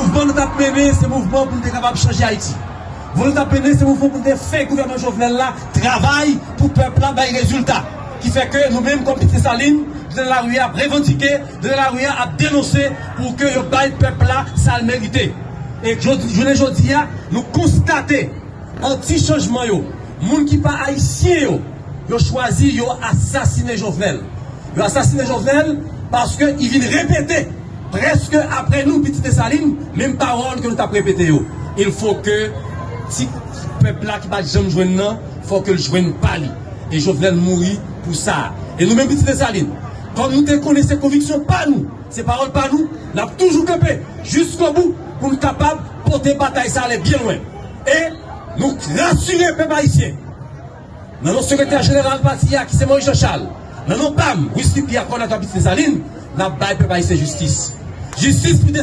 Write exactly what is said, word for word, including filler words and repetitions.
Mouvman nou t ap mennen, se mouvman pou nou te kapab chanje Ayiti. Mouvman nou t ap mennen, se mouvman pou nou te fè gouvènman Jovenel la travay pou pèp la bay rezilta. Ki fè ke nou menm, kòm Pitit Desalin, nou nan lari a ap revandike, nou nan lari a ap denonse pou ke yo bay pèp la sa l merite. E jodi, jounen jodi a, nou konstate anti chanjman yo, moun ki pa ayisyen yo, yo chwazi, yo asasinen Jovenel. Yo asasinen Jovenel paske li vin repete, prèske apre nou, Pitit Desalin, menm pawòl ke nou t ap repete yo. Il faut que ti pèp la ki pa t janm jwenn nan, fò ke l jwenn pa li. E Jovenel mouri pou sa. E nou menm, Pitit Desalin, kòm nou te konnen se konviksyon pa nou, se pawòl pa nou, n ap toujou kanpe jiskobou pou n kapab pote batay sa ale byen lwen. E nou rasire pèp ayisyen, nan non sekretè jeneral pati a, ki se Moïse Jean Charles, nan non pa m, Wisly Pierre, kòdonatè Pitit Desalin, n ap bay pèp ayisyen jistis. Jistis pou